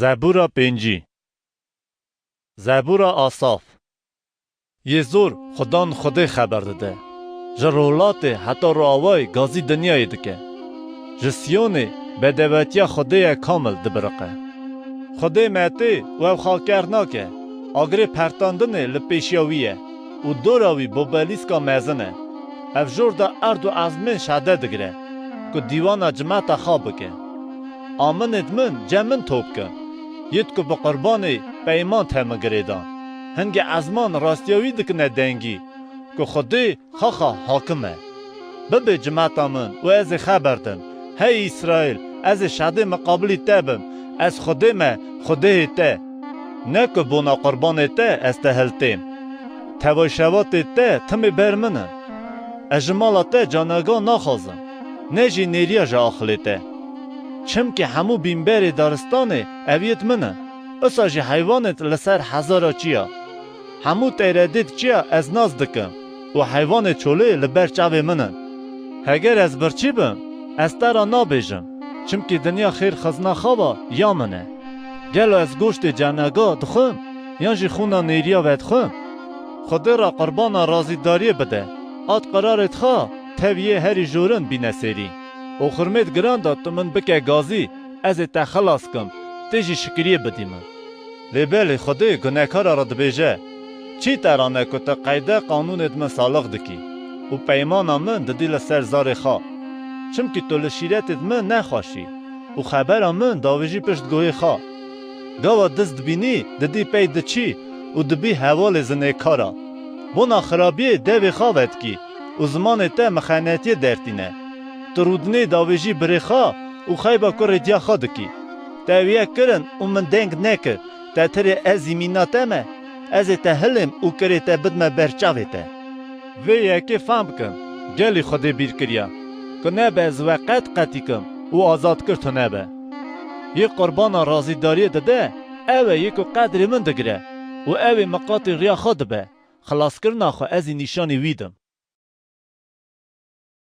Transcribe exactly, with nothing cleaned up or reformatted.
Zebûra pêncî. Zebûra Asaf. Yê zor xudan Xwedê xeber dide. Ji rolatê heta roawayê gazî dinyayê dike. Ji Siyonê bedewetiya Xwedê ye kamil dibiriqe. Xwedê me tê û ew xaker nake. Agirê pertandinê li pêşiya wî ye û dora wî bobelîska mezin e. Ev jor de erd û ezmên şede digire, ku dîwana cimeta xwe bike. Aminêd min cem min top kin, yêd ku bi qurbanê peyman te min girêdan. Hingê ezman rastiya wî dikine dengî, ku Xwedê xaxa hakim e. Bibê cimeta min û ez ê xeber dim. Hey Îsraîl, ez ê şedê miqabilî te bim. Ez Xwedê me, Xwedêyê te. Ne ku bona qurbanê te ez te hiltêm. Tevayşevatê te timê ber min in. Ez ji mala te canega naxwazim, ne jî nêriya ji axilê te. Çimkî hemû bînberê daristanê ev yêd min in. Usa jî heywanêd li ser hezara çiya. Hemû teyredêd çiya ez nas dikim û heywanê çolê li ber çavê min in. Heger ez birçî bim, ez te ra nabêjim, çimkî dinya xêr xizna xava ya min e. Gelo ez goştê cenega dixwim, yan jî xûna nêriya vedixwim? Xwedê ra qurbana razîdariyê bide, at qirarêd xwe tevî yê herî jorin bîne sêrî. Û xurmêd giran de tu min bike gazî, ez ê te xilas kim, tê jî şikiriyê bidî min. Lê belê Xwedê gunekara re dibêje, çî te ra ne ku tu qeyde qanûnêd min salix dikî û peymana min didî li ser zarê xwe. Çimkî tu li şîretêd min nexweşî û xebera min davêjî pişt guhê xwe. Gava diz dibînî, didî pey diçî û dibî hevalê zinêkara. Bona xirabiyê devê xwe vedikî û zimanê te mixenetiyê dertîne. Tu rûdinê davêjî birê xwe û xeyba kurê diya xwe dikî. Te ew yek kirin û min deng nekir, te tirê ez î mîna te me, ez ê te hilêm û kirê te bidme ber çavê te. Vê yekê fehm bikin, gelî Xwedê bîr kiriya, ku nebe ez we qet qetî kim û azad kir tu nebe. Yê qurbana razîdariyê dide, ew e yê ku qedrê min digire û ew ê miqatê riya xwe dibe, xilaskirina xwe ez ê nîşanî wî dim.